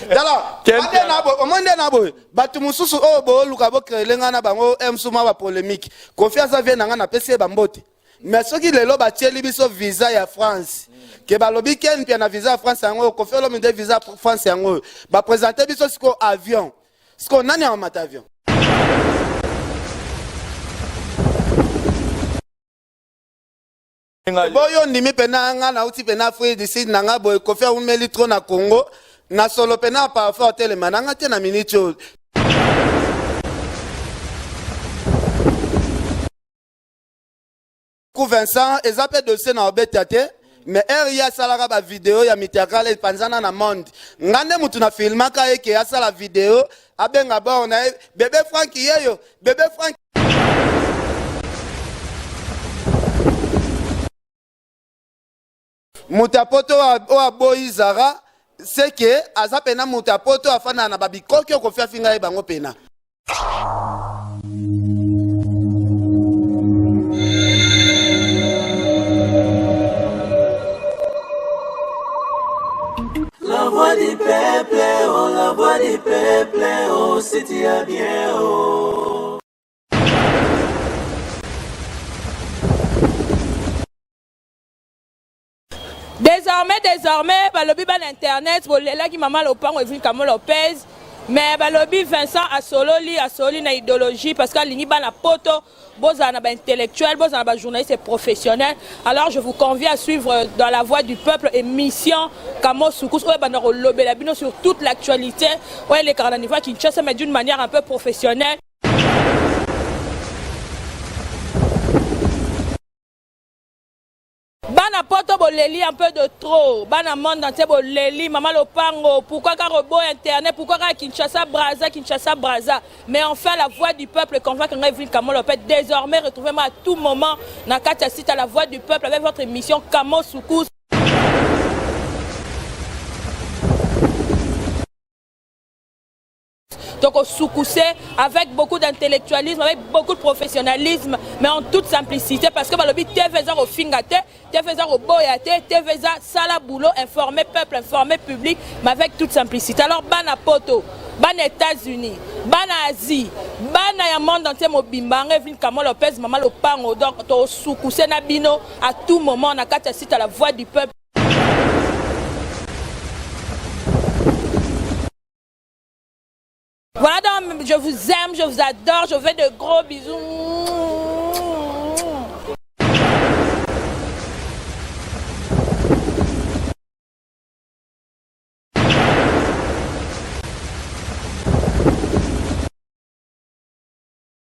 Tala, ande na boye, omoni nde na boye, bato mosusu oyo booluka bocreele ngai na bango msu mwa bapolemike. Kofi aza vie na ngai, napesi ye bambote. Mais soki lelo batieli biso visa ya France, ke balobi Ken Mpiana visa ya France yango oyo, Koffi Olomide visa ya France yango oyo, bapresente biso sikoyo avion. Sikoyo nani akomata avion? Boyo ndimi pena nga nauti pena Afrique du Sud na nga boye, Koffi awumeli trop na Congo na solo pena parfois otelema na nga te na minute oyo. Ku Vincent eza pe dossier na obeta te mais heure ye asalaka ba video ya mitakala epanzana na monde nga nde mutu na filmaka ye ke asala video abenga bord na ye bebe Frank yeyo bebe Frank. Moto ya poto oyo aboyi Zara c'est que aza pena moto ya poto afandaka na ba bikoki oyo Koffi afinga ye bango pena. La voix du peuple, oh la voix du peuple, oh si tu as bien, oh. Désormais, désormais, balobi bana internet, bolelaki mama lopango Evelyne Kamo Lopez, mais balobi Vincent asololi, asololi na idéologie parce que alingi bana poto, bozala na ba intellectuel, bozala na ba journaliste professionnel. Alors je vous convie à suivre dans la voix du peuple émission Kamo Soukous oyo banda kolobela bino sur toute l'actualité oyo elekaka na niveau ya Kinshasa mais d'une manière un peu professionnelle. Bana poto boleli un peu de trop, bana monde entier boleli mama lopango, pourquoi kaka oboya internet, pourquoi kaka Kinshasa Brazza, Kinshasa Brazza. Mais enfin la voix du peuple convainc ngai Evelyne Kamo Lopez. Désormais retrouvez-moi à tout moment na kati ya site à la voix du peuple avec votre émission Kamo Soukous. Toko sukuse avec beaucoup d'intellectualisme, avec beaucoup de professionnalisme, mais en toute simplicité, parce que balobi TV eza kofinga te, TV eza koboya te, TV eza sala boulot, informer peuple, informer public, mais avec toute simplicité. Alors bana poto, bana États-Unis, bana Asie, bana ya monde entier mobimba, nga Evelyne Kamo Lopez, mama lopango, donc to sukuse na bino à tout moment na kati ya site à la voix du peuple. Voilà donc, je vous aime, je vous adore, je vous fais de gros bisous.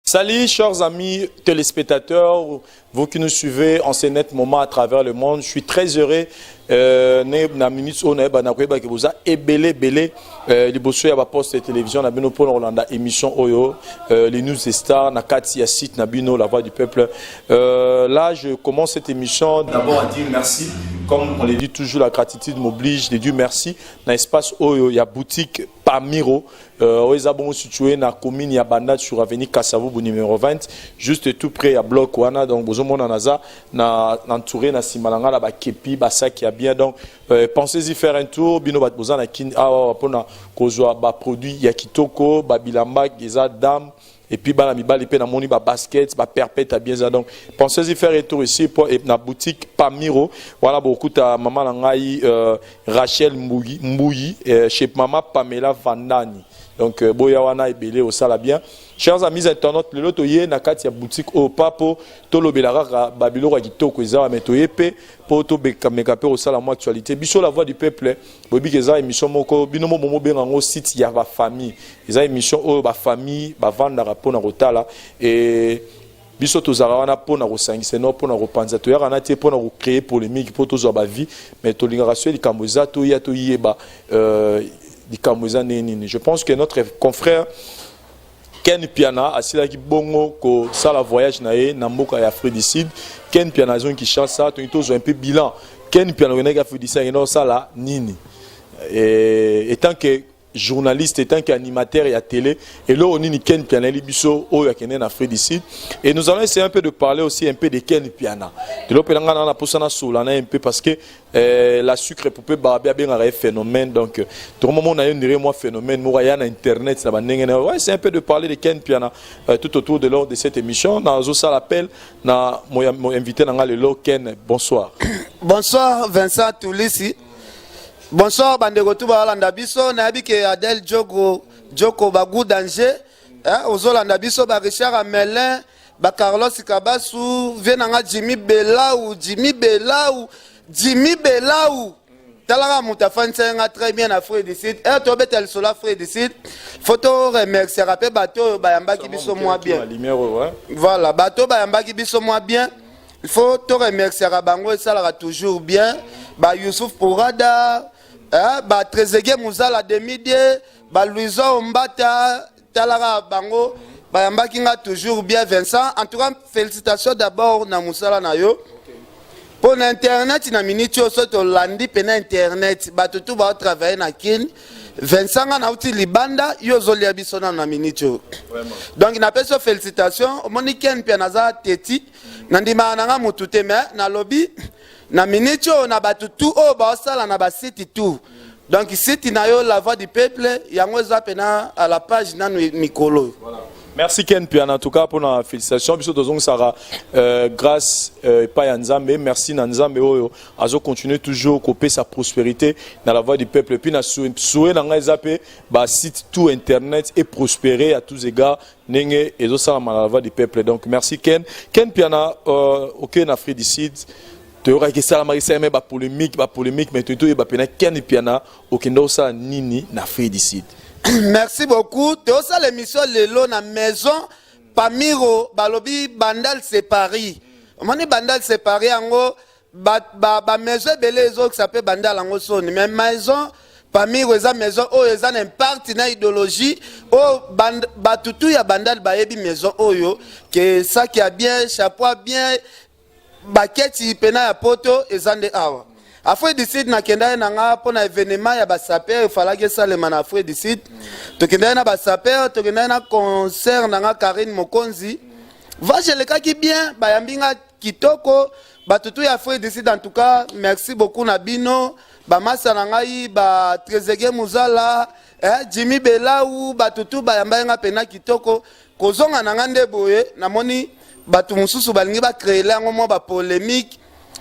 Salut chers amis téléspectateurs, vous qui nous suivez en ce net moment à travers le monde, je suis très heureux euh, na minute oyo nayeba nakoyeba ke boza ebele ebele euh, liboso ya baposte ya télévision na bino mpona kolanda émission oyo euh, les news des stars na kati ya site na bino la voix du peuple. Là je commence cette émission d'abord à dire merci, comme on le dit toujours, la gratitude m'oblige de dire merci na espace oyo ya boutique Pamiro. Oyo eza bongo situé na commune ya Bandal sur avenue Kasavubu numéro 20, juste tout près ya bloc wana. Donc bozomona naza na entouré na sima na nga na ba kepi, ba sac ya bien. Donc pensez-y faire un tour bino bato boza na kin awa mpona kozwa ba produit ya kitoko, ba bilamba eza dame et puis bana mibali pe namoni ba basket, ba perpète bien ça. Donc pensez-y faire un tour ici pour na boutique Pamiro. Voilà bokuta mama na ngai Rachel Mbuyi, Mbuyi chez mama Pamela Vandani. Donc boya wana ebele osala bien. Chers amis internautes, lelo toye na kati ya boutique au papo tolobela kaka ba biloko ya kitoko eza, mais toye pe po tobeka meka pe osala mo actualité. Biso la voix du peuple, boyebi ke eza émission moko bino mo bomo benga ngo site ya ba famille. Eza émission oyo ba famille bavandaka pona kotala et biso tozalaka wana pona kosangisa no pona kopanza, toyaka na te pona ko créer polémique po tozwa ba vie, mais tolingaka soki likambo eza toya toyeba likambo eza ndenge nini. Je pense que notre confrère Ken Piana asilaki bongo kosala voyage na ye na mboka ya Afrique du Sud. Ken Piana azongi Kinshasa, tolingi tozwa un peu bilan. Ken Piana okendaki Afrique du Sud akendaki kosala nini? Et, étant que journaliste, en tant qu'animateur ya télé, eloko nini Ken Piana ayeli biso oyo akende na Afrique du Sud? Et nous allons essayer un peu de parler aussi un peu de Ken Piana. De l'autre, nga na posa na sola na un peu parce que la sucre poupée Barbie abengaka ye phénomène. Donc tout le monde na ye moi phénomène moko aya na internet na bandenge na. Ouais, c'est un peu de parler de Ken Piana tout autour de lors de cette émission. Nazosala appel na mo invité na nga lelo. Ken, bonsoir. Bonsoir Vincent Tulisi, bonsoir bandeko tu balanda biso. Nayebi ke Adel Jogo Joko Bagu Danger, eh, ozolanda biso, ba Richard Amelin, ba Carlos Kabasu, vie nanga Jimmy Belau, Jimmy Belau, Jimmy Belau. Talaka moto afandisa nga très bien na Afrique du Sud. E tobeta lisolo Afrique du Sud, faut toremerciaka mpe bato oyo bayambaki biso mwa bien. Lumière oyo, ouais. Voilà, bato bayambaki biso mwa bien, il faut toremerciaka bango, esalaka toujours bien. Ba Yusuf Pourada, eh, ba Trésege Muzala Demidie, ba Louison Ombata, talaka bango bayambaki nga toujours bien. Vincent, en tout cas félicitations d'abord na mosala na yo mpo na internet. Na miniti oyo, so tolandi mpena internet, bato tu baotravaille na Kini. Vincent, nga nauti libanda, yo ozolia biso nano na miniti oyo, donc napesi yo félicitation. Omoni, Ken mpe naza teti, nandimaka na nga motu te, mais nalobi na miniti oyo na bato tu oyo baosala na basite tu, donc site na yo La Voix du Peuple, yango eza mpena à la page nanu mikolo. Merci Ken Piana en tout cas pour la félicitation. Biso tozongisaka grâce epai ya Nzambe. Merci na Nzambe oyo azo continuer toujours kopesa prospérité dans La Voix du Peuple. Et puis na souhait na ngai eza mpe ba site tout internet et prospérer à tous égards ndenge ezosalama na La Voix du Peuple. Donc merci Ken. Ken Piana, oke na Afrique du Sud, toyokaki esalamaki, esalami bapolémique, bapolémique, mais toyeba mpena Ken Piana okende osala nini na Afrique du Sud? Merci beaucoup. Tosala émission lelo na maison Pamiro. Balobi Bandal c'est Paris. Omoni, Bandal c'est Paris, yango bamaison ebele ezokisa mpe Bandal yango soni, mais maison Pamiro eza maison oyo eza na impact na idéologie oyo bato tu ya Bandal bayebi maison oyo ke saki ya bien, chapeau ya bien, baketi pena ya poto eza nde awa. Afrique du Sud, nakendaki na nga mpo na événement ya basaper efalaki esalema na Afrique du Sud. Tokendaki na basaper, tokendaki na concert na nga Karine Mokonzi. Voyage elekaki bien, bayambi nga kitoko bato tu ya Afrique du Sud. En tout cas merci beaucoup na bino, bamasa na ngai, ba Trésege Muzala, eh, Jimmy Belau, bato tu bayambaki nga mpena kitoko. Kozonga na nga nde boye, namoni bato mosusu balingi bacréele yango mwa bapolémique,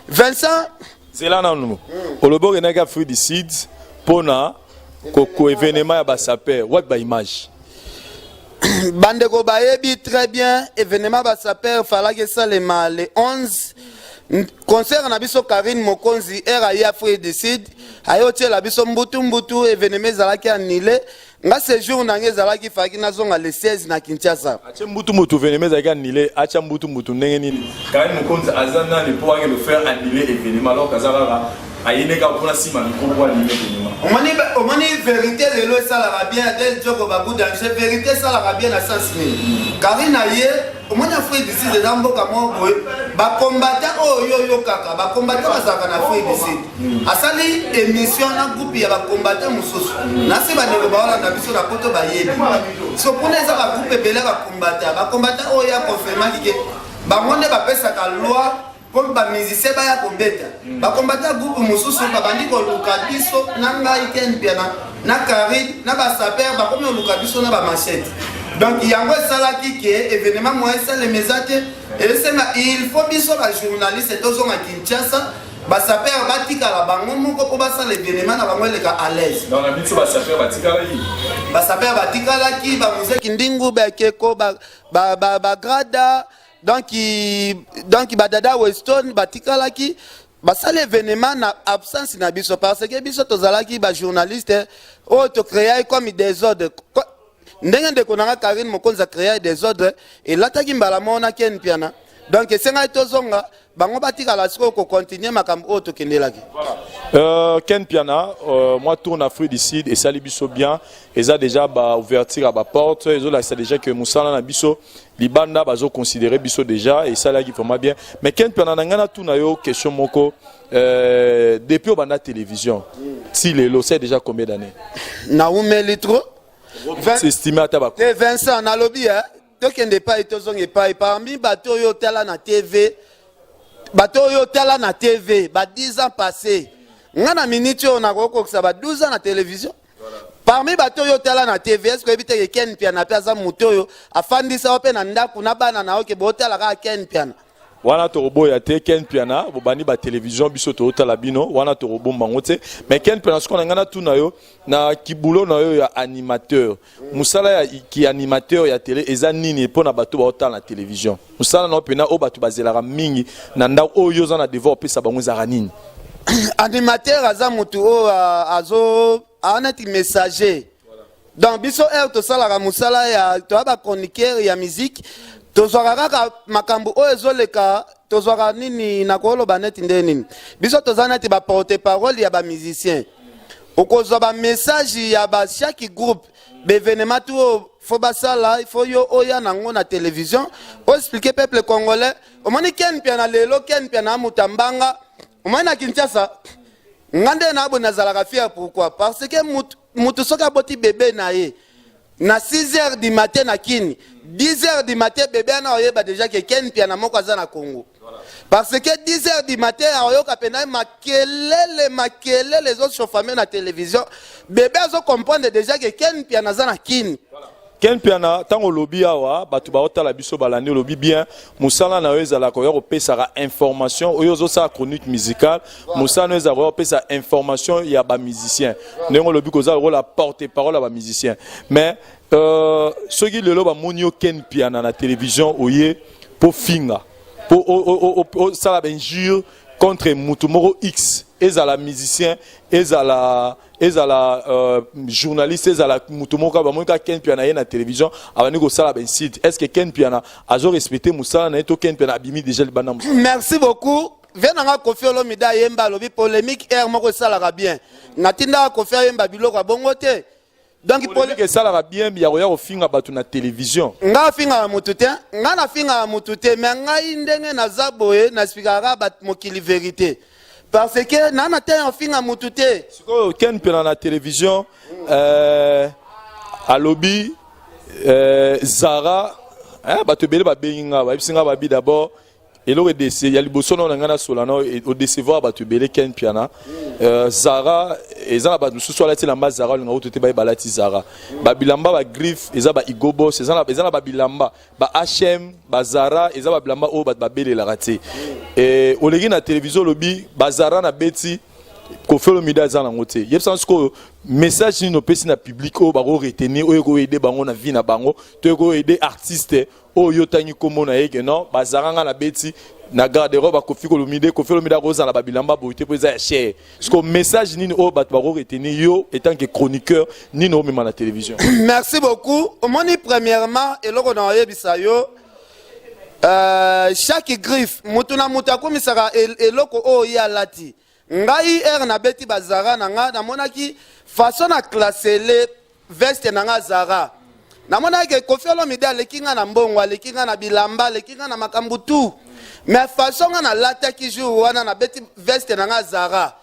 Vincent. Zela nanu, olobi okendaki Afrique du Sud mpona ko événement ya basaper. Wapi baimage? Bandeko bayebi très bien, événement basaper falaki esalema le 11, concert na biso Karine Mokonzi. Ere aye Afrique du Sud, aye otiela biso mbutu mbutu, événement ezalaki annulé. Nga séjour na ngai ezalaki, falaki nazonga le 16 na Kinshasa. Atie mbutu mutu, événement ezalaki annulé, atia mbutu mutu ndenge nini? Karine Mokonzi aza nani mpo akende faire annuler événement, alors kaza kaka ayene kaka mpona nsima micro mpo annuler événement? Omoni, vérité lelo esalaka bien. Adel Joko Bagu Danger, vérité esalaka bien na sens nini? Karine aye, omoni, Afrique du Sud eza mboka moko boye, bakombata oyo yo oyokaka, bakombata bazalaka na Afrique du Sud. Asali émission na groupe ya bakombata mosusu nasi. Bandeko baolanda biso na poto bayebi so kuna eza bagroupe ebele ya bakombata. Bakombata oyo ya confirmaki ke bango nde bapesaka loi mpo bamusicien baya kobeta. Bakombata groupe mosusu babandi koluka biso na ngai Ken Piana na Karine na basaper, bakomi koluka biso na bamachete. Donc yango esalaki ke événement moyen esalema eza te. Esenga il faut biso bajournaliste tozonga Kinshasa, basaper batikala bango moko mpo basala événement na bango eleka à l'aise. Donc na biso basaper batikalaki? Basaper batikalaki, bamuzeki ndingu bekeko, bagrada, donc badada Weston batikalaki, basala événement na absence na biso, parce que biso tozalaki bajournaliste oyo tocréai comme désordre. Ndenge ndeko na nga Karine Mokonzi acréai désordre, elataki mbala moko na Ken Piana. Donc esengaki tozonga. Bango batikala sikoyo kocontinue makambo oyo tokendelaki. Ken Piana, moi tour na Afrique du Sud esali biso bien, eza déjà ba ouverture ya baporte, ezolakisa déjà que mosala na biso libanda bazoconsidérer biso déjà, esalaki vraiment bien. Mais Ken Piana, na ngai natuna yo question moko. Depuis obanda télévision ti lelo, c'est déjà combien d'années? Naumeli trop. C'est estimé ata ba Te, Vincent, nalobi tokende epai, tozonga epai. Parmi bato oyo otala na TV, bato oyo otala na TV ba 10 ans passé, nga na miniti oyo nakokokisa ba 12 ans na télévision. Parmi bato oyo otala na TV, est-ce oyebi te ke Ken Piana mpe aza moto oyo afandisa yo mpe na ndako na bana na yo ke bootala kaka Ken Piana? Wana tokoboya te. Ken Piana, bobandi batelevizio, biso tozotala bino wana, tokobomba yango te. Mais Ken Piana, sikoyo na ngai natuna yo, na kibulo na yo ya animateur, mosala ya ki animateur ya tele eza nini mpo na bato baotala na télévision? Mosala na yo mpena oyo bato bazelaka mingi na ndako, oyo oza na devoir opesa bango, ezalaka nini? Animateur aza motu oyo azo aa neti messager. Donc biso heure tosalaka mosala ya toya bachroniqueur ya musique, tozwaka kaka makambo oyo ezoleka. Tozwaka nini, nakoloba neti nde nini, biso toza neti baporte parole ya bamusicien. Okozwa bamessage ya ba chaque groupe, baévénement tu oyo fo basala, fo yo oya nango na télévision, oexplique peuple congolais. Omoni Ken Piana lelo, Ken Piana moto mbanga. Omoni na Kinshasa, nga nde na boye nazalaka fier. Pourquoi? Parce que mutu soki aboti bebe na ye na 6 heures du matin na Kini, 10 heures du matin bebe wana oyeba déjà ke Ken Piana moko aza na Congo, parce que 10 heures du matin aoyoka mpena makelele, makelele ezochauffame na télévision, bebe azocomprendre déjà ke Ken Piana aza na Kini. Ken Piana, ntango olobi awa, bato baotala biso balandi, olobi bien, mosala na yo ezalaka oya kopesaka information oyo ozosala chronique musicale. Mosala na yo ezalaka oya kopesa information ya bamusicien, ndenge olobi koza lokola porte parole ya bamusicien. Mais soki lelo bamoni yo Ken Piana na télévision, oye mpo finga, mpo osala bainjure contre mutu moko x, ezala musicien, ezala journaliste, ezala mutu moko, bamoni kaka Ken Piana ye na télévision abandi kosala bainsulte, est ce que Ken Piana azorespecte mosala na ye to Ken Piana abimi déjà libanda mosala? Merci beaucoup. Vie na nga, Kofi Olomide ayemba, alobi polémique heure moko esalaka bien. Natindaka Kofi ayemba biloko ya bongo te. Donc polémique esalaka bien ya koya kofinga bato na télévision? Nga afingaka mutu te, nga nafingaka mutu te. Me ngai ndenge naza boye, naexplikaka kaka mokili vérité, parce que naa na te ofinga mutu te. Sikoyo Ken Piana na télévision, alobi Zara, bato ebele babengi nga, bayebisi nga, babi d'abord eloko edese ya liboso nao na ngai nasola nao, odecevoir bato ebele. Ken Piana, Zara eza na bato mosusu alati elamba Zara, olinga kutu te bayeba alati Zara. Babilamba bagriffe eza ba Hugo Boss, eza na babilamba ba H&M, bazara eza babilamba oyo bato babelelaka te. Oleki na télévision, olobi bazara na beti Kofi Olomide aza nango te. Yebisa sikoyo, message nini opesi na public oyo bakoretenir, oyo ekoaide bango na vie na bango, to ekoaide artiste oyo otangi nkombo na ye ke non, bazara nga na beti na garde robe Kofi Olomide, Kofi Olomide akozala babilamba boye te mpo eza ya cher? Siko message nini oyo bato bakoretenir yo etant que chroniqueur, nini omema na télévision? Merci beaucoup. Omoni, premièrement, eloko na oyebisa yo, chaque griffe, mutu na mutu akomisaka eloko oyo ye alati. Ngai heure nabeti bazara na nga, namonaki façon na classele veste na nga Zara, namonaki ke Kofi Olomide aleki nga na mbongo, aleki nga na bilamba, aleki nga na makambo tu. Mais façon nga nalataki jour wana, nabeti veste na nga Zara.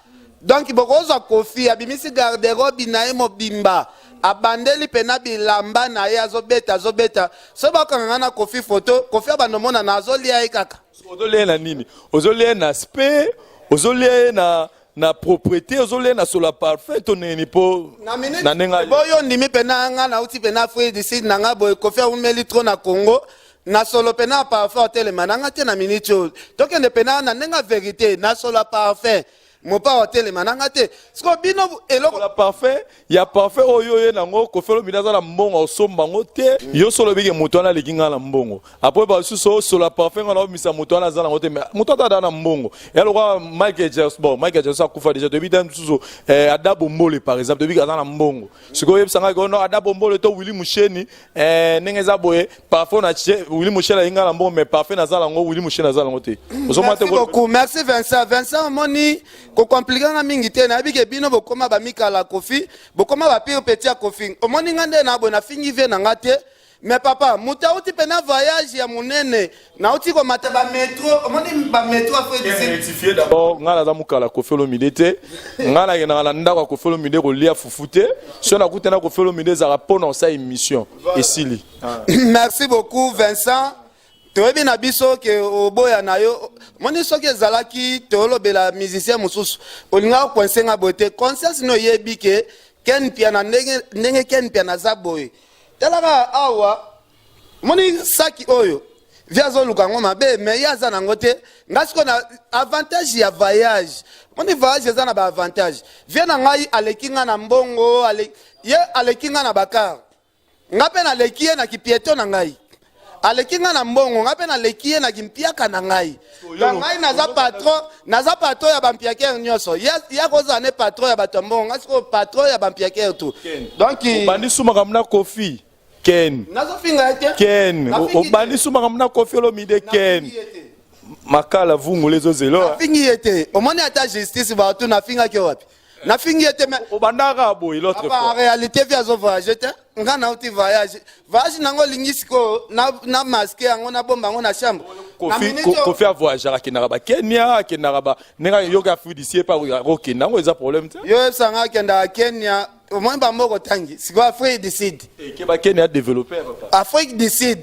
Donc bokozwa Kofi abimisi garde-robe na ye mobimba, abandeli mpena bilamba na ye, azobeta, azobeta. So bakanga nga na Kofi photo, Kofi abanda omonana azolia ye kaka. Ozolia na nini? Ozolia na spe, ozolia ye na propreté, ozolia na solo parfait to nini? Mpo na minute na ndenge boyo ndimi mpena nga nauti mpena Afrique du Sud na nga boye, Kofi awumeli trop na Congo, na solo mpena parfait otelema na nga te. Na minute oyo tokende mpena na ndenge ya vérité, na solo parfait. Mopao atelema na nga te. Sikoyo bino eloko La parfait ya parfait oyo oye nango, Koffi Olomide aza na mbongo, osomba yango te. Yo so olobi ke moto wana aleki ngai na mbongo, après basusu osola parfait ngai naobimisa, moto wana aza nango te, mais moto ata aza na mbongo ya lokola Michael Jackson. Bon, Michael Jackson akufa déjà, toyebi te. Mosusu Ada Bombole par exemple, toyebi ke aza na mbongo. Sikoyo oyebisa ngai no Ada Bombole to Willy Musheni, ndenge eza boye, parfait na tie Willy Musheni alingi ngai na mbongo, mais parfait naza nango, Willy Musheni aza nango te. Ozomona te? Merci beaucoup, merci Vincent. Vincent, omoni, kocompliquer nga mingi te. Nayebi ke bino bokóma bamikala Kofi, bokóma bapire petit ya Kofi. Omoni, nga nde na boye, nafingi vie na nga te. Mais papa, moto auti mpena voyage ya monene, nauti komata bamétro, omoni bamétro Afrique. D'abord, ngai naza mokala Kofi Olomide te. Ngai nakendaka na ndako ya Kofi Olomide kolia fufu te. So nakutana Kofi Olomide, ezalaka mpo na osala émission, esili. Merci beaucoup, Vincent. Toyebi na biso ke oboya na yo. Moni, soki ezalaki toolobela musicien mosusu, olingaka kocoincer nga boye te. Conscience no oyebi ke Ken Piana, ndenge, ndenge Ken Piana aza boye, talaka awa, moni saki oyo vi azoluka yango mabe, mais ye aza nango te. Nga sikoyo na avantage ya voyage. Moni, voyage eza na baavantage. Vie na ngai aleki nga na mbongo, ye aleki nga na bacar, nga mpe naleki ye na kipieto na ngai. Aleki nga na mbongo, nga mpe naleki ye na kimpiaka na ngai. Donc ngai naza patron, naza patron ya bampiakere nyonso. Ya kozala ne patron ya bato ya mbongo, nga sikoyo patron ya bampiakere tout. Donc Obandi su makambo na Kofi, Ken. Nazofinga ye te. Ken. Nafingi te. Obandi su makambo na Kofi Olomide, Ken. Nafingi ye te. Makala vungula ezozela. Nafingi ye te. Omoni, ata justice bato, nafingaki wapi? Nafingi ye te, mais Obandaka boye l'autre Papa, en fois. réalité, vi azo voyage te. Nga nauti voyage. Voyage nango olingi sikoyo na masque yango, nabomba yango na chambre na Kofi minute Kofi avoyageaka, akendaka bakenya, akendaka ba ndenge yoka Afrique du Sud epa akokenda yango, eza problème te. Yo oyebisanga akendaka Kenya. Omoni, bamoko tangi sikoyo Afrique du Sud. Eke bakenya adéveloppé, papa. Afrique du Sud,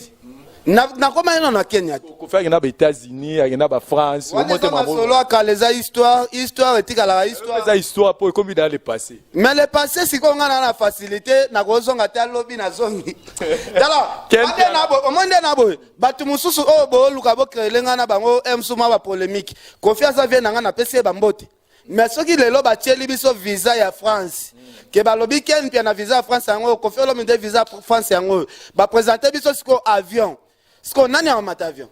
nakoma ino na Kenya te. Kofi akenda ba États-Unis, akenda ba France. Wana Omo te eza mambo. masolo ya kala, eza histoire. Histoire etikalaka histoire. Eza histoire po ekomi dans le passé. Mais le passé, sikoyo nga na facilité, nakozonga te. Alobi nazongi, tala. Ande na boye, omoni nde na boye, bato mosusu oyo booluka bocréer nga na bango mosusu mwa bapolémique. Kofi aza vie na nga, napesi ye bambote. Mais soki lelo batieli biso visa ya France, ke balobi Ken Pia na visa ya France yango oyo, Kofi Olomide visa ya France yango oyo, baprésente biso sikoyo avion, sikoyo nani akomata avion?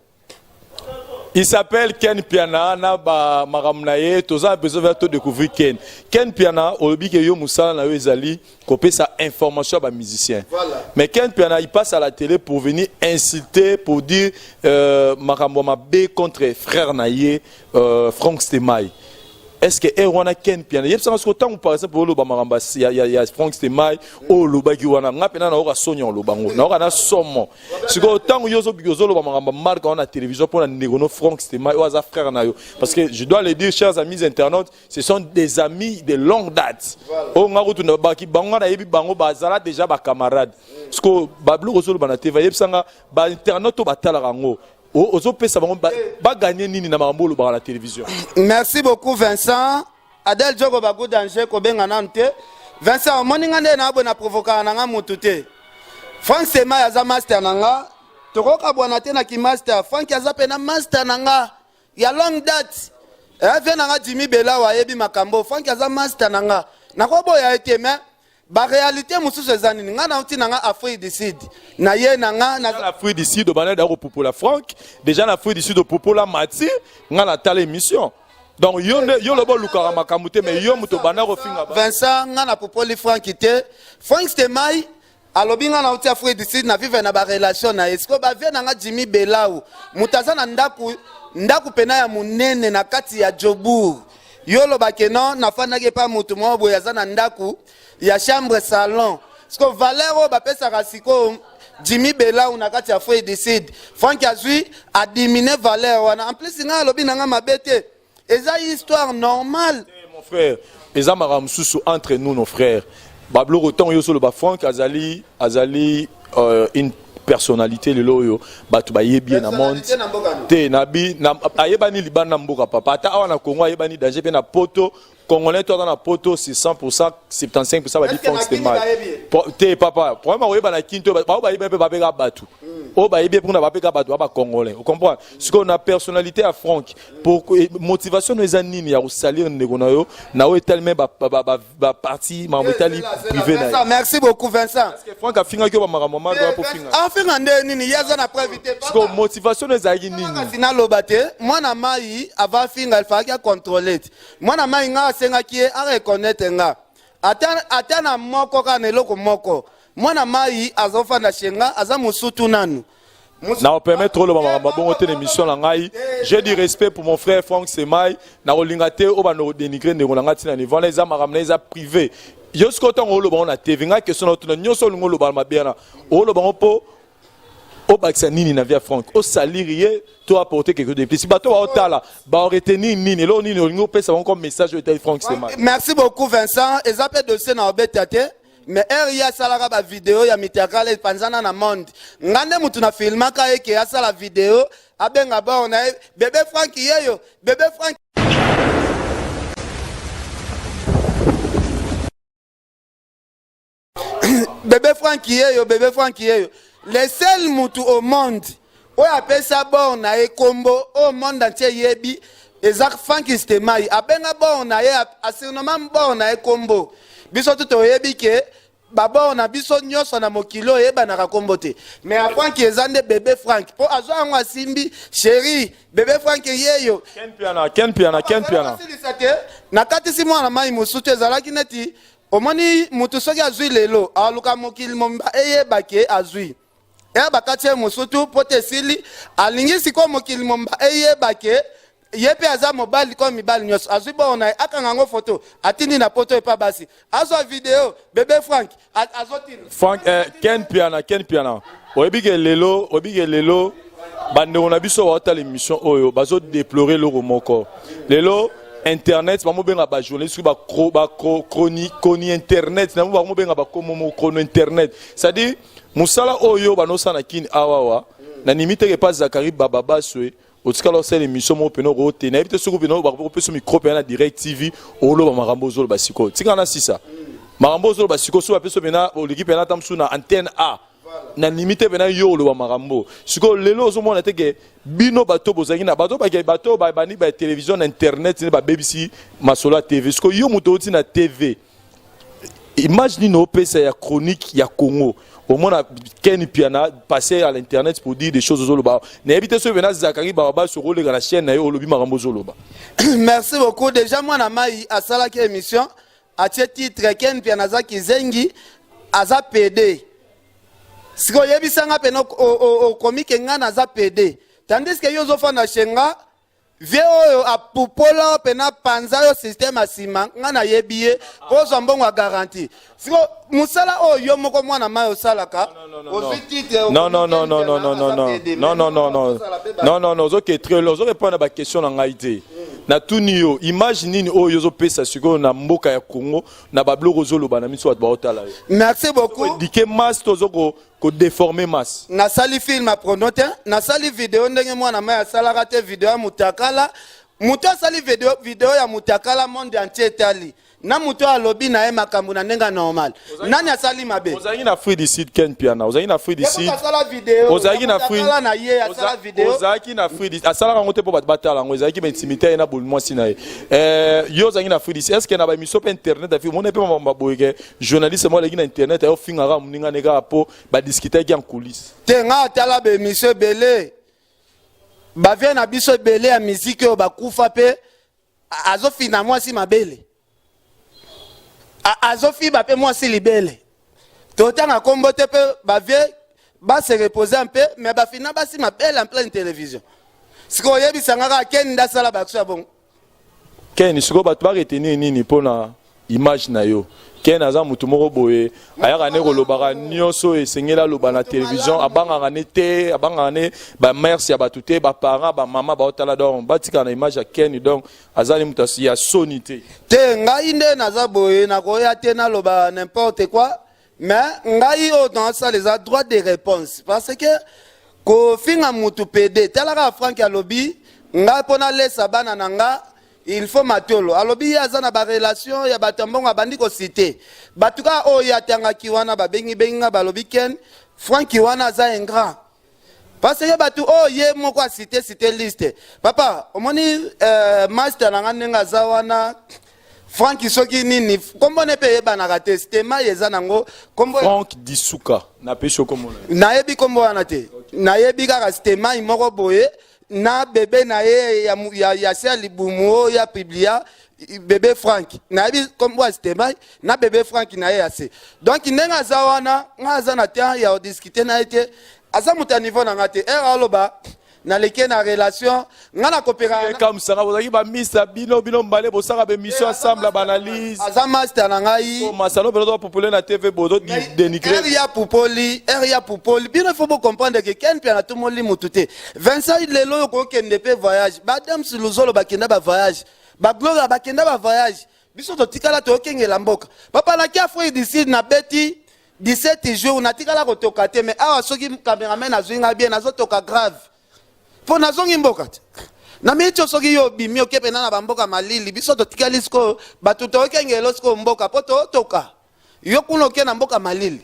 Il s'appelle Ken Piana na ba makambo na ye. Toza besoin ya to découvrir Ken. Ken Piana, olobi ke yo mosala na yo ezali kopesa information ya ba musicien. Voilà. Mais Ken Piana, il passe à la télé pour venir insulter, pour dire makambo ya mabe contre frère na ye Frank Stemay. Est-ce que ere wana Ken Piana yebisanga soki ntango par exemple oloba makambo ya Frank Stemay oyo olobaki wana, nga mpena nayoka soni, oloba ngo nayoka na somo. Sikoyo ntango yo ozoloba makambo ya marke wana na télévision mpona ndeko no Frank Stemay oyo aza frère na yo, parce que je dois le dire, chers amis internautes, ce sont des amis de longue date oyo nga kutu na baki bango, nga nayebi bango, bazala déjà bacamarade. Sikoyo babiloko ozoloba na TV, yebisanga bainternaute oyo batalaka yango, ozopesa bango baganye nini na makambo olobaka na télévision? Merci beaucoup, Vincent. Adel Jogo Bagu Danger, kobenga nanu te. Vincent, omoni, nga nde na boye, na provokaka na nga mutu te. Frank Semai aza master na nga, tokokabwana te na kimaster. Frank aza mpe na master na nga ya longue date. Vie na nga Jimi Belawa ayebi makambo. Frank aza master na nga, nakoboya ye te. Mais baréalité mosusu eza nini? Nga nauti na nga Afrique du Sud, na ye na nga na Afrique du Sud obanda da kopupola Frank déjà na Afrique du Sud, opopola Mati. Nga natala émission. Donc yo nde yo loba olukaka makambo te, mais yo moto obanda kofinga Vincent, nga na popoli Frank te. Frank Stemai alobi nga nauti Afrique du Sud, na vivre na barelation na ye. Sikoyo bavie na nga Jimi Belau, moto aza na ndako, ndako pena ya monene na kati ya Jobourg. Yo olobake non, nafandaki epa motu moko boye aza na ndako ya chambre salon. Sikoyo valeur oyo bapesaka sikoyo Jimmy Belau na kati ya Afrique du Sud, Frank azwi adiminuer valeur wana. En plus, ngai alobi na nga mabe te, eza histoire normale. Mon frère, eza makambo mosusu entre nous, nos frères. Babiloko ntango yo ozoloba, Frank azali une personnalité lelo oyo bato bayebi ye na monde. Personnalité na mboka no. Te, nabi ayebani libanda mboka, papa. Ata awa na Congo ayebani danger, mpe na Poto. Congolais to aza na Poto, c'est 100, 75 badi Est-ce que Frank na Kini Stemay. bayebi ye? Te papa, problème akoyeba na Kini to bao bayebi mpe babeka bato. Oyo bayebi ye mpona bapeka bato ba bacongolais, ocomprendre? Sikoyo na personnalité ya Frank, pour motivation no eza nini ya kosalir ndeko na yo na oyo etali me baparti makambo etali privé na ye? Merci beaucoup, Vincent. Parce que Frank afingaki yo bamakambo madoa mpo finga. Afinga nde nini? Ye aza na preuve te. Sikoyo motivation no ezalaki nini? Kasi naloba te, mwana mai ava afinga, alfalaki acontrôle te. Mwana mai, nga asengaki ye areconnaitre nga ata, ata na moko kaka na eloko moko. Mwana mai azofanda chez nga, aza mosutu nanu. Na permettre oloba makambo ya bongo te na émission na ngai. J'ai du respect pour mon frère Frank Semai. Nakolinga te oyo bando kodénigre ndeko na ngai ntina niveau wana. Eza makambo na eza privé. Yo sikoyo, ntango oloba ngo na TV, ngai question na otuna: nyonso olingi oloba na mabe wana, oloba ngo mpo obakisa nini na vie ya Frank? Osaliri ye to apporter quelque chose de plus? Bato baotala, baoretenir nini? Eloko nini olingi opesa bango comme message oyo etali Frank Semai? Merci beaucoup, Vincent. Eza mpe dossier na obeta te, mais heure ye asalaka bavideo ya mitakala epanzana na monde, nga nde mutu na filmaka ye ke asala video, abenga bor na ye bebe Frank yeyo, bebe Frank. Bebe Frank yeyo, bebe Frank yeyo. Le seul mutu au monde oyo apesa bor na ye kombo oyo monde entier eyebi eza Frank Stemai. Abenga bor na ye, asurnomma bor na ye kombo. Biso tu toyebi ke babor na biso nyonso na mokili oyo eyebanaka kombo te, mais ya Frank eza nde bebe Frank, mpo azwa yango, asimbi chéri bebe Frank yeyo. Ken Piana, Ken Piana, Ken Piana. Asilisa te, nakatisi mwana mai mosusu. Ezalaki neti omoni mutu soki azwi lelo, aluka mokili mobimba eyeba ke azwi eya bakati ye mosutu mpo te esili. Alingi sikoyo mokili mobimba eyeba ke ye mpe aza mobali comme mibali nyonso. Azwi bongo na ye, akanga yango foto, atindi na poto epa basi, azwa video bebe Frank azotinda. Frank, Ken Piana, Ken Piana, oyebi ke lelo, oyebi ke lelo bandeko na biso baotala émission oyo bazodéplore eloko moko. Lelo internet bamobenga bajournaliste soki bachroni internet nango, bamobenga bakomomo chrono internet, c'est-à-dire mosala oyo banosala na Kini awawa. Nandimi teke epa Zakari Bababaswe otikala osala émission moko pene oko te. Nayebi te soki pene bakopesa micro pene na Direct TV, oloba makambo ozoloba sikoyo. Tikala na sisa makambo ozoloba sikoyo. So bapesa pena oleki pena ata mosusu na antenne a, nandimi te pena yo oloba makambo sikoyo. Lelo ozomona te ke bino bato bozalaki na bato bake, bato bani ba télévision na internet nde babebisi masolo ya TV. Sikoyo yo moto outi na TV, image nini opesa ya chronique ya Congo? Omona Ken Piana passer à l'internet pour dire des choses ozoloba, nayebi te soki pena Zakari Bababasi okoleka na chaîne na ye, olobi makambo ozoloba. Merci beaucoup. Déjà mwana mai asalaki émission, atie titre "Ken Piana aza kizengi, aza PD". Sikoyo oyebisanga pene okomi ke ngai naza PD, tandis ke yo ozofanda chez nga. Vie oyo apupola mpe panza yo système ya nsima, ngai nayebi ye mpo ozwa mbongo ya garantie. Siko mosala oyo yo moko mwana mai osalaka, ozwi titre. Non, non, non, non, non, non, non, non, non, non, non, non, non, non, non, ozoke très loin, ozorépondre na baquestion na ngai te. Natuni yo image nini oyo ozopesa sikoyo na mboka ya Congo na babiloko ozoloba na miso bato baotala yo? Merci beaucoup. Dike masse to ozo kodéformer masse. Nasali film ya prono te, nasali video ndenge mwana mai asalaka te. Video ya mutakala, moto asali video, video ya mutakala, monde entier etali na moto alobi na ye makambo na ndenge ya normal. Nani asali mabe? Ozalaki na Afrique du Sud, Ken Piana, ozalaki na Afrique du Sud. Asala video. Ozalaki na Afrique na ye asala video. Ozalaki na Afrique du, asalaka yango te mpo bato batala yango, ezalaki baintimité ye na boli mwasi na ye. Yo ozalaki na Afrique du Sud, est ce que na baémission mpe internet Afrique omona mpe makambo baboye ke journaliste moko aleki na internet ayofingaka moninga ne kaka mpo badiskutaki en coulisse? Te, nga atala baémission ebele, bavie na biso ebele ya miziki oyo bakufa mpe azofina mwasi mabele, azofiba mpe mwasi libele. Totanga kombo te mpe bavie base repose mpe, mais bafina basi mabele en pleine télévision. Sikoyo oyebisanga kaka Ken nde asala baaction ya bongo? Ken, sikoyo bato baretenir nini mpona image na yo? Ken aza motu moko boye, ayaka ne kolobaka nyonso oyo esengeli aloba na télévision, abangaka ne te, abangaka ne bamers ya bato te, baparent, bamama baotala. Donc batikala na image ya Ken, donc aza ne moto ya soni te. Te, ngai nde naza boye, nakoya te naloba n'importe quoi, mais ngai oyo nasala eza droit de réponse, parce que kofinga mutu pede, talaka Frank alobi ngai mpo nalesa bana na nga, il faut matolo. Alobi ye aza na barelation ya bato ya mbongo, abandi kociter bato kaka oyo ye atangaki wana. Babengibengi nga, balobi: "Ken, Franki wana aza ingrat." Parce que bato oyo ye moko acite cite liste. Papa, omoni master na nga ndenge aza wana, Frank soki nini, kombo ne mpe eyebanaka te, stema eza nango kombo. Frank Disuka, napesi yo kombo na ye. Nayebi kombo wana te, nayebi kaka stemai moko boye na bebe na ye ya se ya libumu oyo ya publia bebe Frank. Nayebi kombo ya stemai na bebe Frank na ye ya se. Donc ndenge aza wana, nga aza na temps ya kodiscute na ye te, aza moto ya niveau na nga te. Ere aloba naleki na relation, nga nakopeka. Ekamusaka bozalaki bamisa bino bino mbale, bosaka bémission ensemble ya baanalyse. Aza master na ngai. Masano mpenza bapopulaire na TV, bozo dénigrer. Ere ya pupoli, ere ya pupoli, bino faut bocomprendre ke Ken mpe anatumoli mutu te. Vincent, lelo oyo kokende mpe voyage, badams Luzolo bakenda bavoyage, bagloria bakenda bavoyage, biso totikala tookengela mboka. Papa, naki Afrique du Sud, nabeti 17 jours, natikala kotoka te. Mais awa soki cameraman azwi ngai bien, nazotoka grave mpo nazongi mboka te. Na miniti oyo soki yo obimi, oke mpena na bamboka malili, biso totikali sikoyo bato tookengela sikoyo mboka mpo tootoka, yo kuna oke na mboka malili.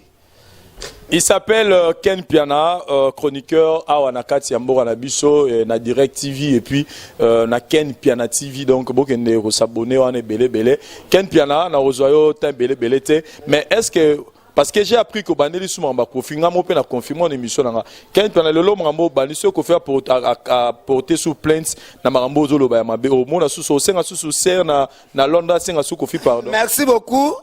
Il s'appelle Ken Piana, chroniqueur awa na kati ya mboka na biso na Direct TV et puis na Ken Piana TV. Donc bokende ko s'abonner wana ebele ebele. Ken Piana, na rozwa yo tin ebele ebele te. Mais est-ce que, parce que j'ai appris que bandeli suma ba Kofi, nga mo pe na confirmer en émission na nga. Ken Piana, lelo makambo bandi so Kofi a porté sous plainte na makambo ozoloba ya mabe. Omona susu osenga susu ser na Londres, senga su Kofi pardon. Merci beaucoup.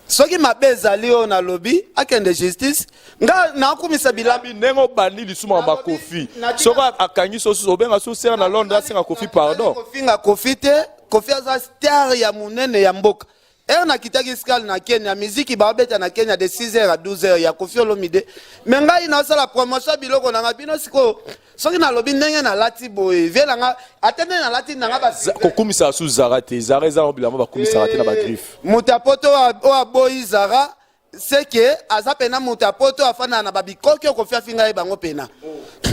Soki mabe ezali oyo nalobi, akende justice. Nga nakumisa bilamba. Ndenge obandi lisumu ya bakofi, soki akangi so susu, obenga su ser na Londres, asenga Kofi pardon. Kofinga Kofi te. Kofi aza star ya monene ya mboka. Ere nakitaki skale na Kenya, miziki baobeta na Kenya de 6 heures à 12 heures ya Kofi Olomide. Me ngai naosala promotion ya biloko na nga. Bino sikoyo soki nalobi ndenge nalati boye, vie na nga, ata ndenge nalati na nga. Kokumisaka su Zara te. Zara eza na bilamba bakumisaka te na bagriffe. Moto ya poto oyo aboyi Zara, seke aza pena moto ya poto afandaka na babikoki oyo Kofi afinga ye bango pena.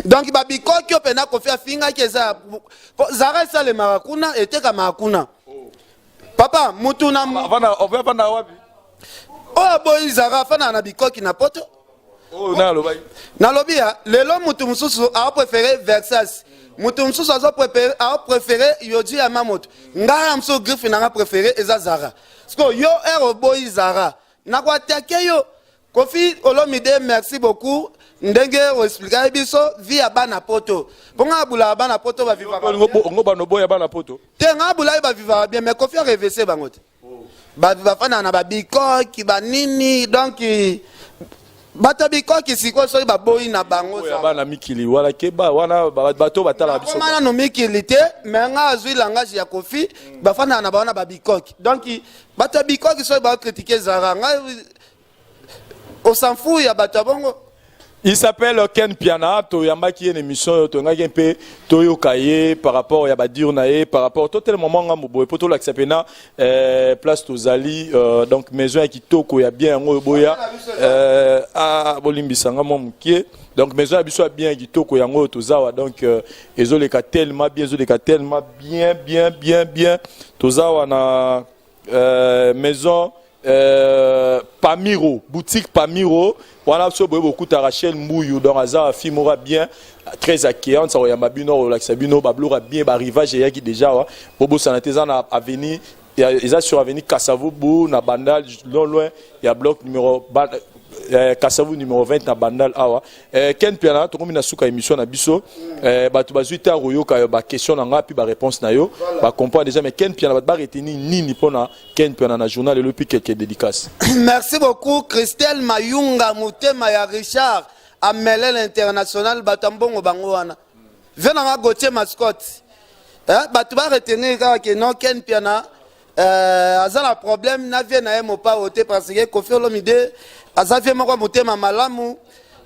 Donc babikoki oyo pena Kofi afingaki eza Zara, esalemaka kuna, etekamaka kuna. Papa, mutu na afandaka wapi? Oyo aboyi Zara afandaka na bikoki na poto. Oyo na alobaki. Nalobi ya lelo, mutu mosusu aopréféré Versace, mutu mosusu aopréféré Yohji Yamamoto. Ngai ya mosusu, griffe nanga préféré eza Zara. Siko yo ere oboyi Zara, nakoatake yo. Kofi Olomide, merci beaucoup ndenge oexplikaki biso vie ya bana poto, mpo ngai abulaka bana poto bavivaka. Ongo bano boya bana poto. Te, ngai abulaki bavivaka bien, mais Kofi arevese bango te. Bafandaka na babikoki banini. Donc bato ya bikoki sikoyo soki baboyi na bango. Ya bana mikili wana, keba wana bato batalaka biso. Nakoma nano mikili te, mais ngai azwi langage ya Kofi, bafandaka na bango na babikoki. Donc bato ya bikoki soki baokritike Zara, ngai osanfu ya bato ya bongo. Il s'appelle Ken Piana, toyambaki ye na émission oyo, toyangaki mpe toyoka ye par rapport ya badire na ye, par rapport to tel moment ngambo boye mpo tolakisa mpena place tozali, donc maison ya kitoko ya bien yango oyo boya bolimbisa nga mwa mokie. Donc maison ya biso ya bien ya kitoko yango oyo tozawa. Donc ezoleka tellement bien, ezoleka tellement bien bien bien bien. Tozawa na maison Pamiro, boutique Pamiro wana. So boye bokuta Rachel Mbuyu, donc aza fille moko bien, très accueillante. Akoyamba bino, akolakisa bino babiloko ya bien, barivage eyaki déjà wa. Bobosana te, eza na avenue, eza sur avenue Kasavubu na Bandal, non loin ya bloc numéro Kasavu numéro 20 na Bandal awa. Ken Piana, tokomi na suka émission na biso. Bato bazwi te koyoka baquestion na nga mpe baréponse na yo, bacomprendre déjà. Mais Ken Piana, bato baretenir nini mpona Ken Piana na journal lelo, puis quelques dédicaces? Merci beaucoup. Christelle Mayunga, motema ya Richard Amelel international, bato ya mbongo bango wana. Vie nanga Gautier Mascotte, bato baretenir kaka ke non, Ken Piana aza na problème na vie na ye mopao te, parce que Kofi Olomide aza vie moko motema malamu,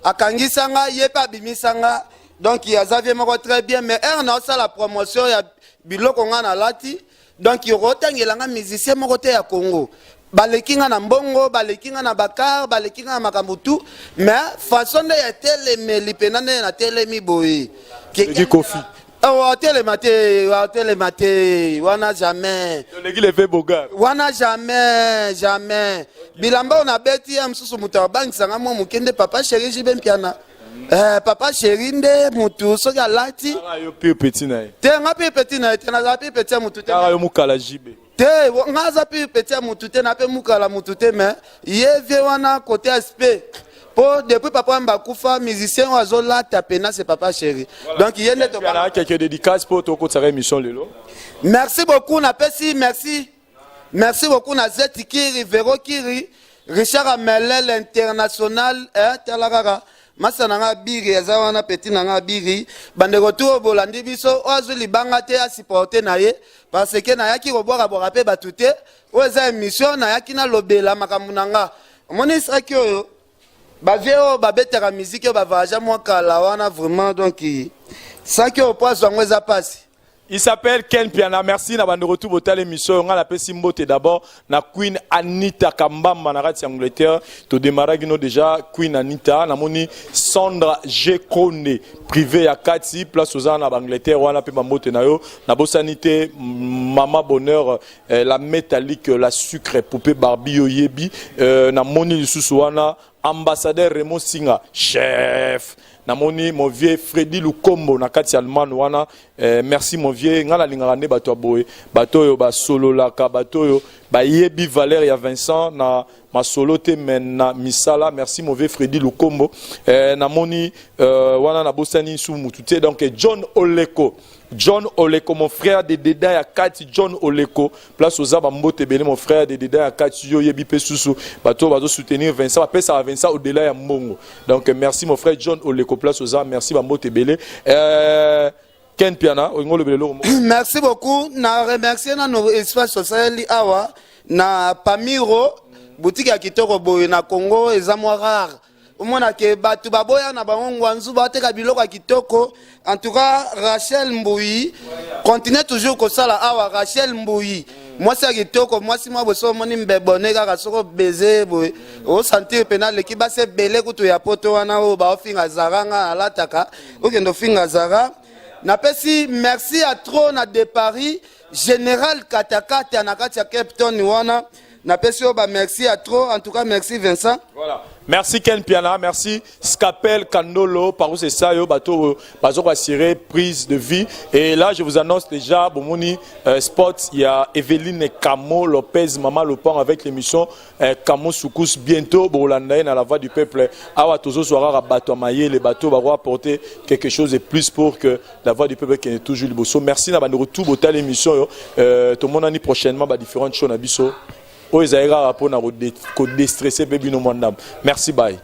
akangisanga ye mpe abimisanga. Donc aza vie moko très bien. Mais ere na osala promotion ya biloko nga nalati, donc okotangelanga musicien moko te ya Congo baleki nga na mbongo, baleki nga na bakar, baleki nga na makambo tu. Mais façon nde ya telemeli mpena nde natelemi boye. Eleki Kofi. Atelema te, atelema te wana, jamais. Oleki leve bogar. Wana jamais, jamais. Bilamba oyo nabeti ya mosusu, moto abangisanga mwa moke nde papa chéri Jibe Mpiana. Eh, papa chéri nde mutu soki alati. Kaka yo pire petit na ye. Te, nga pire petit na ye te, nazala pire petit ya mutu te. Kaka yo mukala JB. Te, nga aza pire petit ya mutu te, na mpe mukala mutu te, mais ye vie wana côté aspect po depuis papa Wemba akufa, musicien oyo azolata pena c'est papa chéri. Donc ye nde Tobana tobana. quelques dédicaces po tokotaka émission lelo. Merci beaucoup, napesi merci. Merci beaucoup na Zeti Kiri, Vero Kiri, Richard Amelel international, eh, tala kaka. Masa na nga biri eza wana, petit na nga biri. Bandeko tu oyo bolandi biso, oyo azwi libanga te asupporte na ye parce que nayaki kobwaka-bwaka mpe bato te. Oyo eza émission, nayaki nalobela makambo na nga. Omoni saki oyo, bavieux oyo babetaka miziki oyo bavoyage mwa kala wana, vraiment, donc saki oyo po azwa yango eza mpasi. Il s'appelle Ken Piana. Merci na bande retour botala émission. Nga na pesi mbote d'abord na Queen Anita Kambamba na kati ya Angleterre. To démarrer no déjà Queen Anita na moni Sandra G Konde privé ya kati place aux na Angleterre wana pe mbote na yo. Na bosani te Mama Bonheur, la métallique, la sucre poupée Barbie yo yebi, na moni lisusu wana ambassadeur Raymond Singa chef. Namoni mon vieux Freddy Lukombo na kati ya Allemagne wana, merci mon vieux. Nga nalingaka nde bato ya boye, bato oyo basololaka, bato oyo bayebi valeur ya Vincent na masolo te mais na misala. Merci mon vieux Freddy Lukombo. Namoni wana nabosani su mutu te. Donc John Oleko, John Oleko, mon frère de Deda ya kati. John Oleko, place oza, bambote ebele, mon frère de Deda ya kati. Yo yebi mpe susu bato oyo bazosoutenir Vincent, bapesaka Vincent au-delà ya mbongo. Donc merci mon frère John Oleko, place oza, merci, bambote ebele. Ken Piana, olingi olobela eloko moko? Merci beaucoup. Na remercier nano espace osaleli awa na Pamiro, boutique ya kitoko boye na Congo eza mwa rare. Omonake bato baboya na bango ngwanzu bateka biloko ya kitoko. En tout cas Rachel Mbui continue toujours kosala awa. Rachel Mbui, mwasi ya kitoko, mwasi mwa boye, so omoni mbebone kaka soko beze boye, osentir mpena leki basi ebele kutu ya poto wana oyo baofinga Zara. Nga alataka, okende ofinga Zara. Napesi merci ya trop na de Paris Général Katakata na kati ya Cape Town wana. Napesi oyo bamerci ya trop. En tout cas merci Vincent. Voilà. Merci Ken Piana, merci Scapel Kandolo, par où c'est ça, yo, bateau, bazo assuré prise de vie. Et là, je vous annonce déjà, Bomoni Spot, il y a Evelyne Camo Lopez, Maman Lopang avec l'émission Camo Soukous. Bientôt, Bolandaye dans la voix du peuple. Awa Tozo Soara bateau maillé, les bateaux va apporter quelque chose de plus pour que la voix du peuple qui est toujours liboso. Merci na bande retour, botala émission, yo. Tout le monde prochainement, ba différentes choses na biso. Oyo ezali kaka mpona kodéstresser mpe bino mwa ndambo. Merci, bye.